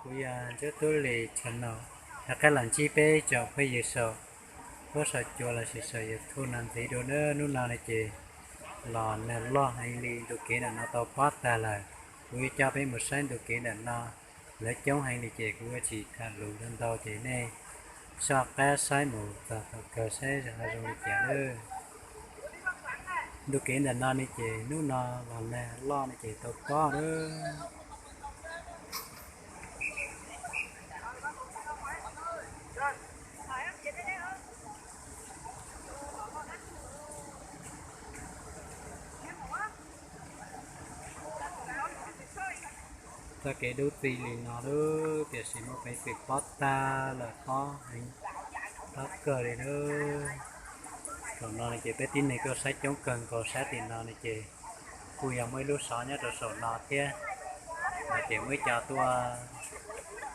Kuv yog Ntsuab Tub Lis channel, rov qab los ntsib peb tsoom phooj ywg saum huab saum cua lossis saum YouTube no ntxiv dua na. Hnub no no ces los nag loj heev li, ntu kev ntawm no tau pob tag lawm. Kuv yuav coj peb mus saib ntu kev ntawm no, lawv coob heev li ces kuv yuav tsis tham lus ntau ntau ces nej soj qab saib mus txog thaum kawg saib ho zoo li cas lawm. Ntu kev ntawm no ne ces hnub no los nag loj ne ces tau pob lawm. Txoj kev dub txi li no lawm, tiam sis muaj peev xwm pob tag lawm, pob heev, pob kawg li lawm. Thaum no ne ces peb tib neeg tuaj saib coob kawg nkaus, sab tim no ne ces kuj yog muaj ib lub xov nyob rau saum no thiab, no ces muaj ib co tuaj,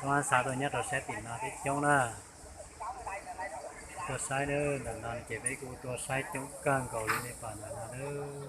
tuaj xa tuaj nyob rau sab tim no thiab coob na. Tuaj saib na, ntawm no ces peb kuj tuaj saib coob kawg nkaus li nej pom ntawm no lawm.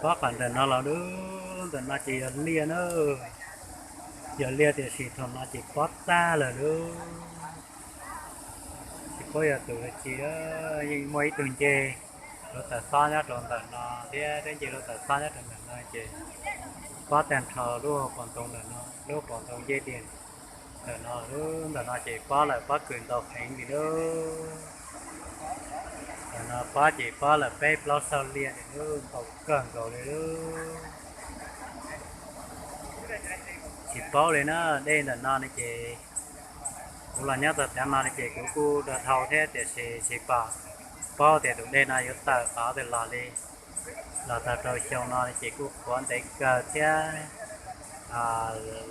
Pob qhov ntawm no los lub, ntawm no ces yog liaj na, yog liaj tiam sis thaum no ces pob tag lawm lub. Tsis paub yog tus dab tsi, yeej muaj ib tug nce hluav taws xob nyob rau ntawm no thiab, twb nce hluav taws xob nyob rau ntawm no ces pob tag nrho lub hauv paus ntoo ntawm no, lub hauv paus ntoo ncej tiag ntawm no, lub ntawm no ces pob lawm, pob kws ntau heev li lub. Ntawm no pob ces pob lawm peb plaub xauj liaj li lub, ntau kawg nkaus li lub. Tsis paub li na, dej ntawm no ne ces kuv los nyob txog tav no ne ces kuv kuj dhau thiab tiam sis tsis pom paub tias tus dej no yuav tawm qhov twg los li. Los txog rau xyoo no ces kuj qhuav ntev kawg thiab,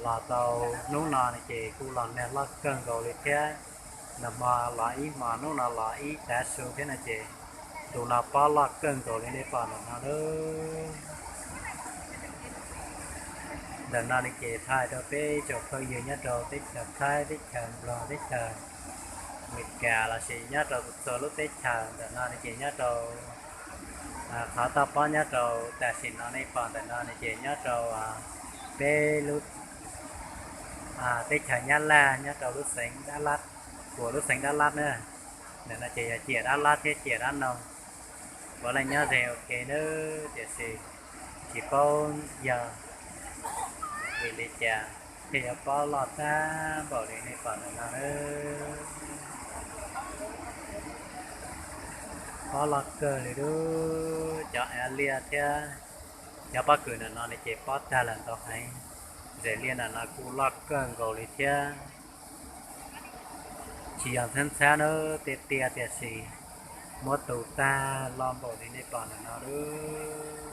los tau hnub no ne ces kuj los nag loj kawg nkaus li thiab. Nag hmo los ib hmos, hnub no los ib tav su thiab no ces tus no pob loj kawg nkaus li nej pom ntawm no lawm. Ntawm no ne ces thaij rau peb tsoom phooj ywg nyob rau teb chaws Thaib, teb chaws Nplog, teb chaws Amelikas lossis nyob rau txhua lub teb chaws. Ntawm no ne ces nyob rau qhov toj pob nyob rau tam sim no nej pom ntawm no ne ces nyob rau peb lub teb chaws Nyab Laj, nyob rau lub xeev Dab Lab, kuas lub xeev Dab Lab na. Ntawm no ces yog ciam Dab Lab thiab ciam Dab Noog. Puav leej nyob ze ua ke nawb, tiam sis tsis paub yog vim li cas thiaj yuav pob loj tag npaum li nej pom ntawm no nawb. Pob loj kawg li lub, cov av liaj thiab cov pob kws ntawm no ne ces pob tag lawm ntau heev. Zem liaj ntawm no kuj loj kawg nkaus li thiab. Tsis yog ntxhab ntxhab nawb, tiaj tiaj tiam sis muab tu tag loj npaum li nej pom ntawm no lub.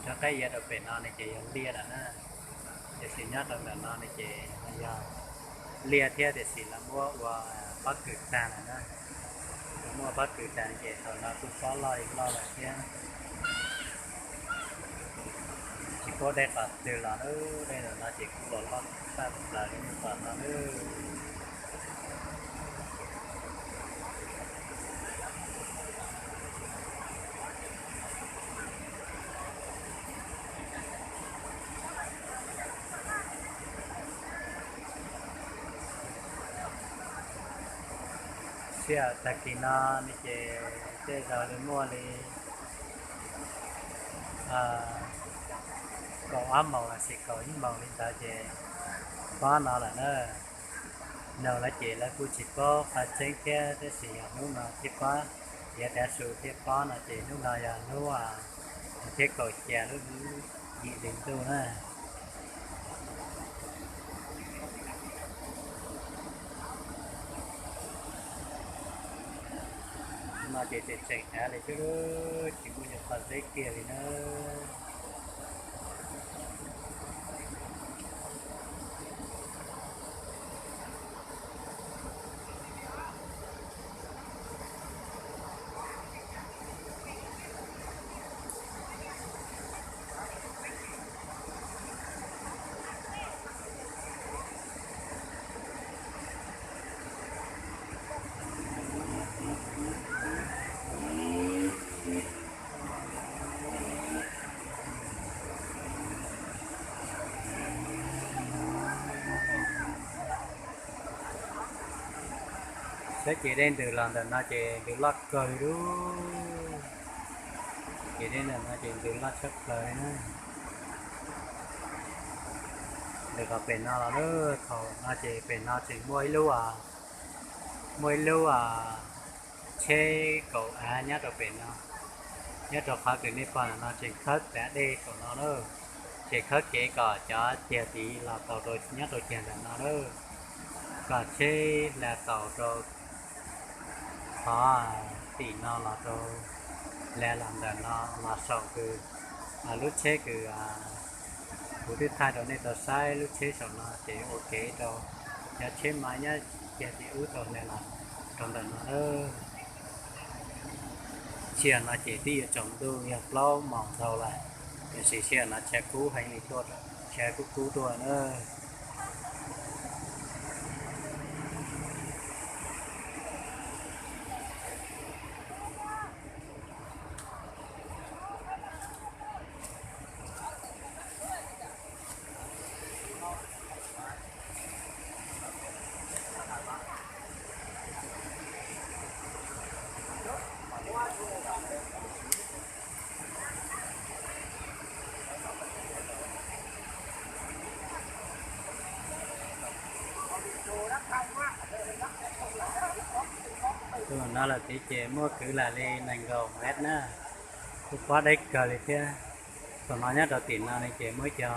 Rov qab yav rau pem no ne ces yog liaj lawm na, tiam sis nyob rau ntawm no ne ces yog liaj thiab tiam sis lawv muab ua pob kws tag lawm na. Lawv muab ua pob kws tag ces thaum no kuj pob loj li loj lawm thiab. Tsis paub dej qhov twg los lub, dej ntawm no ces kuj los loj tag plaws li nej pom no lub. Sij hawm tag kis no ne ces tej zaum li muaj li kaum ob moos lossis kaum ib moos li ntawd ces pob no lawm na. Noog lawv ces lawv kuj tsis paub qhov tseeb thiab, tab sis yog hnub no thiaj pob, yav tav su thiaj pob no ces hnub no yog hnub thib kaum xya lub yim hli ntuj na. No ces tseem tseem av li xwb, tsis muaj nyuag qhov zeb kiag li na. Saib ces dej ntws los ntawm no ces ntws loj kawg li lub. Ces dej ntawm no ces ntws loj tshaj plaws li na. Ntws los pem no los lub, thaum no ces pem no tseem muaj ib lub, muaj ib lub tsheb kaum av nyob rau pem no, nyob rau qhov kws nej pom ntawm no tseem khawb tav dej kaum no na. Tseem khawb kev kom cov cag tid los tau rau nyob rau cag ntawm no na, kom tsheb hla tau rau qhov tim no los rau, hla los ntawm no los saum kws lub tsheb kws kuv twb thaij rau nej tau saib lub tsheb saum no ces ua kev rau cov tsheb maiv nyob cag tim ub tau hla los rau ntawm no na. Sij hawm no ces twb yuav tsaus ntuj yog plaub moos dhau lawm, tiam sis sij hawm no tshav kub heev li tuaj, tshav kub kub tuaj na. Tus no lawm tid ces muaj kwv lam li nees nkaum mev na, kuj pob deb kawg li thiab. Thaum no nyob rau tim no ne ces muaj ib co,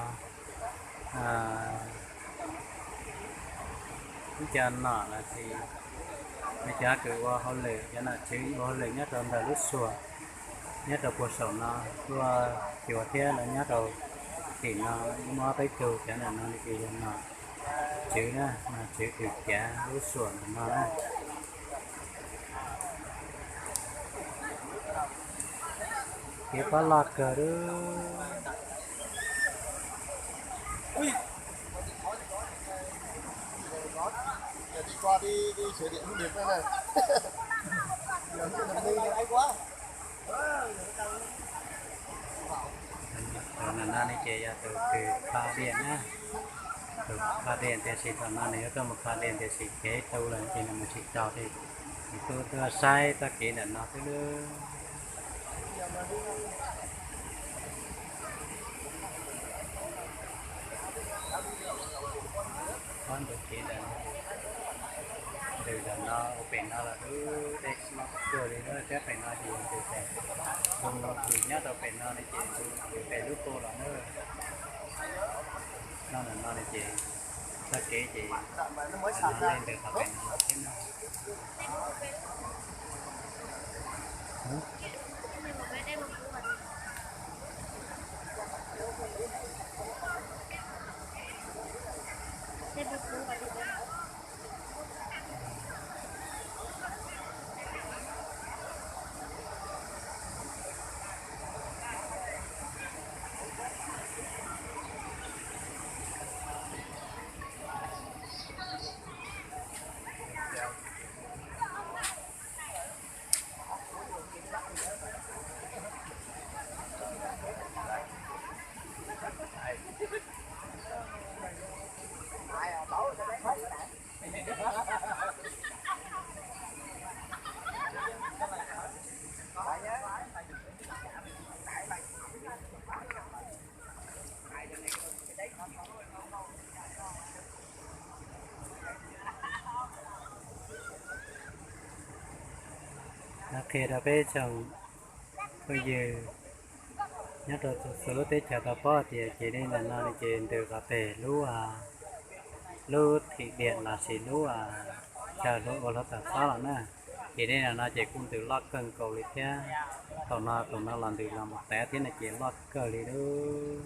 ib co nom los sis cov kws ua hauj lwm, cov nom tswv ua hauj lwm nyob rau ntawm lub xuas, nyob rau puag saum no, tuaj xyuas thiab lawv nyob rau tim no muaj ob peb tug, cov ntawm no ces yog nom tswv na, nom tswv kws cav lub xuas ntawm no na. Kev pob loj kawg lub. Tus no ne ces yog tus kws kho diam na, tus kho diam, tiam sis thaum no nws yuav tuaj mus kho diam tiam sis kev tu lawm ces nws mus tsis tau li, nws tuaj tuaj saib txoj kev ntawm no xwb lub. Ob ntug kev ntawm no, ntws ntawm no ua pem no los lub dej tsis muaj kawg li na, thiab pem no ces ntws pem, tus nyob rau pem no ne ces ntws pem lub puj los na. Nyob ntawm no ne ces txoj kev ces dej ntws qhov pem no los thiab na. Qhia rau peb tsoom phooj ywg nyob rau txhua lub teb chaws tau paub tias ces li ntawm no ces ntws qhov pem lub, lub thim diam los sis lub chaw ua hluav taws xob los na. Ces nej no ces kuj ntws loj kawg nkaus li thiab. Thaum no tus no los ntws los mus tav thiab no ces loj kawg li lauj.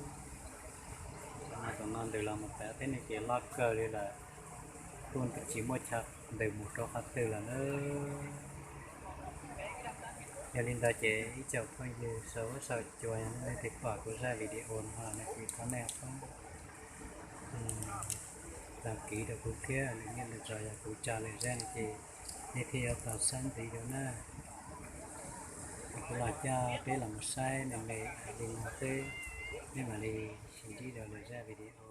Thaum no tus no ntws los mus tav thiab no ces loj kawg li lawm. Kuj tsis muaj chaw ntws mus rau qhov twg lawm na. Yog li ntawd ces ib tsoom phooj ywg saum huab saum cua, yog nej leej twg pom kuv zaj video no no ces thov nej pab đăng ký rau kuv thiab, nws nyiaj nws txog yog kuv tso lwm zaj no ces nej thiaj yuav tau saib ntxiv dua na. Kuv los coj peb los mus saib me me li no xwb, nej mam li sib ntsib dua lwm zaj video.